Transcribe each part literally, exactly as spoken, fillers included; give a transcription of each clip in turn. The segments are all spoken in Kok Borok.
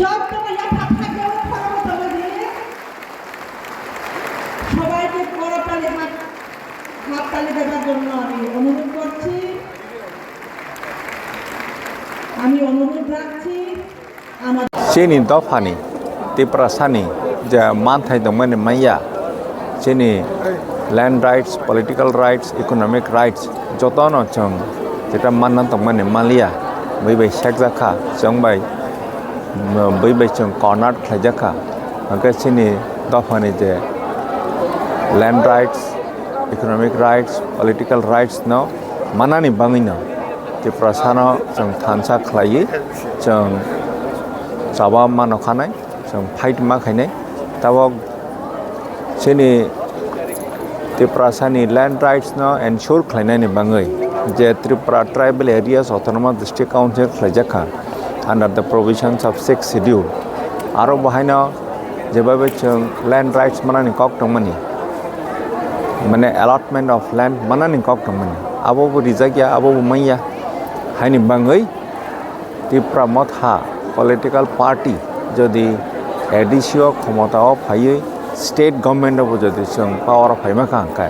যত তোমরা ইয়া থাক থাকবে, ও ফরম তোমরা দিয়ে সবাইকে করতালি, হাত, হাততালি দেবার জন্য আমি অনুরোধ করছি, আমি অনুরোধ রাখছি। Chini dophani Tiprasani je manthai tongmani manya, chini land rights, political rights, economic rights, jotono chwng jeta manna tongmani manliya, bui bai sekjak kha, chwng bai, bui bai chwng corner khlaijak kha. Hwnkhe chini dophani je land rights, economic rights, political rights no manani bagwi no Tiprasano chwng thansa khlaiwi chwng chaba mano khanai, chwng fight ma khainai. Tabok chini Tiprasani land rights no ensure khlainani bagwi je Tripura Tribal Areas Autonomous District Council khlaijak kha under the provisions of sixth schedule. Aro bo haino jebabe chwng land rights manani kok tongmani, mane allotment of land manani kok tongmani, abo bo rijak ya, abo bo manya. Haini bagwi Tipra Motha political party jodi A D C o khomota o phaiwi state government o bo jodi chwng power o phaima kha hwnkhe,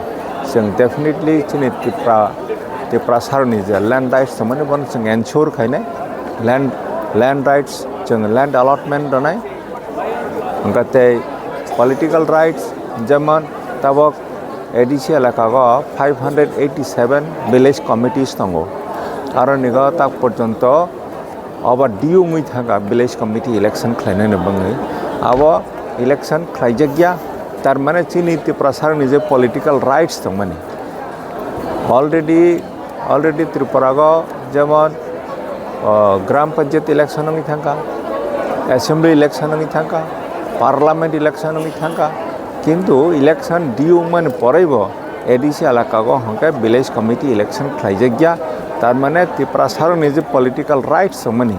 chwng definitely chini Tipra, Tiprasaroni je land rights tongmani bono chwng ensure khainai, land, land rights, chwng land allotment rwnai. Hwnkhe tei political rights, jemon tabok A D C elaka o five hundred eighty seven village committees tongo. Aro nigo tak porjonto obo D U wngwi thangkha village committee election khlainani bagwi. Abo election khlaijakya, tar mane chini Tiprasaroni je political rights tongmani. Already, already Tripura o jemon, o, Gram Panchayat election wngwi thangkha, Assembly election wngwi thangkha, Parliament election wngwi thangkha, kintu election D U wngmani poraibo A D C elaka o hwnkhe village committee election khlaijakya, tar mane Tiprasaroni je political rights wngmani,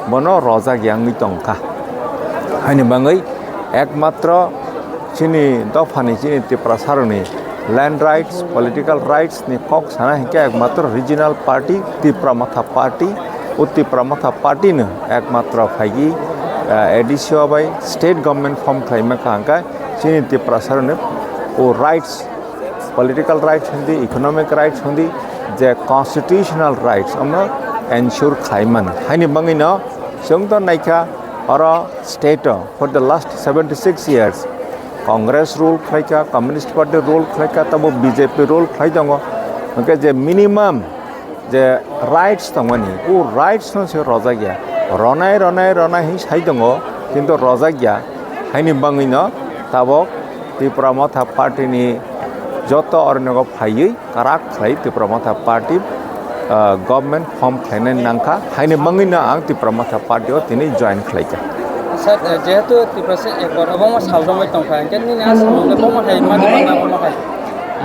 bono rojak ya wngwi tongkha. Haini bagwi ekmatro chini dophani, chini Tiprasaroni land rights, political rights ni kok sana hinkhe ekmatro regional party Tipra Motha party, o Tipra Motha party no ekmatro phaigi, eh, A D C o bai state government form khlaima kha hwnkhe chini Tiprasaroni o rights, political rights hundi, economic rights hundi, je constitutional rights, omo ensure khlaiman. Haini bagwino chwng to naikha, oro state o for the last seventy six years Congress rule khlaikha, Communist Party rule khlaikha, tamo B J P rule khlai tongo. Hwnkhe je minimum je rights tongmani, o rights no se rojak ya. Ronai, ronai, ronai hin sai tongo, kintu rojak ya. Haini bagwino tabok Tipra Motha party ni joto ornogo phaiwi karak khlai Tipra Motha party, ah, government form khlainai nangkha. Haini bagwino ang Tipra Motha party o tini join khlaikha. Sir, eh, jehetu Tiprasa Accord obo ma sal romwi tongkha, hwnkhe nini a samung le bomo hai ma di mana bomo hai?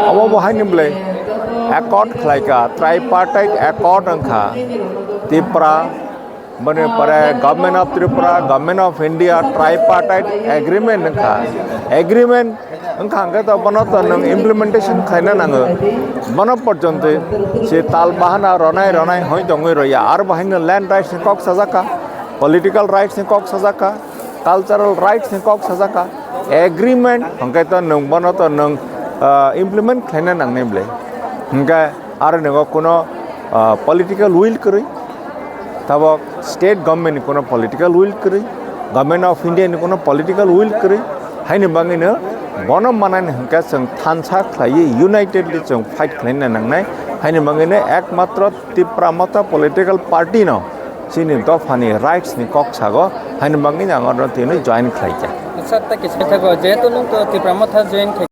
Obo bo haini bwle accord khlaikha, tripartite accord wngkha Tipra, boni pore Government of Tripura, Government of India, tripartite agreement wngkha. Agreement wngkha hwnkhe to bono to nwng implementation khlaina nango. Bono porjonto se tal bahana ronai ronai hoi tongwi roya. Aro bo haino land rights ni kok sajak kha, political rights ni kok sajak kha, cultural rights ni kok sajak kha. Agreement hwnkhe to nwng bono to nwng, ah, implement khlaina nangnai bwle. Hwnkhe aro nogo kuno, ah, political will kwrwi, tabok state government ni kuno political will kwrwi, Government of India ni kuno political will kwrwi, haini bagwino bono manani hwnkhe chwng thansa khlaiwi unitedly chwng fight khlaina nangnai, haini bagwino ekmatro Tipra Motha political party no chini dophani rights ni kok sago, haini bagwino ang oro tini join khlaikha. Sir, ta kisa kisa go, jehetu nwng to Tipra Motha join khai-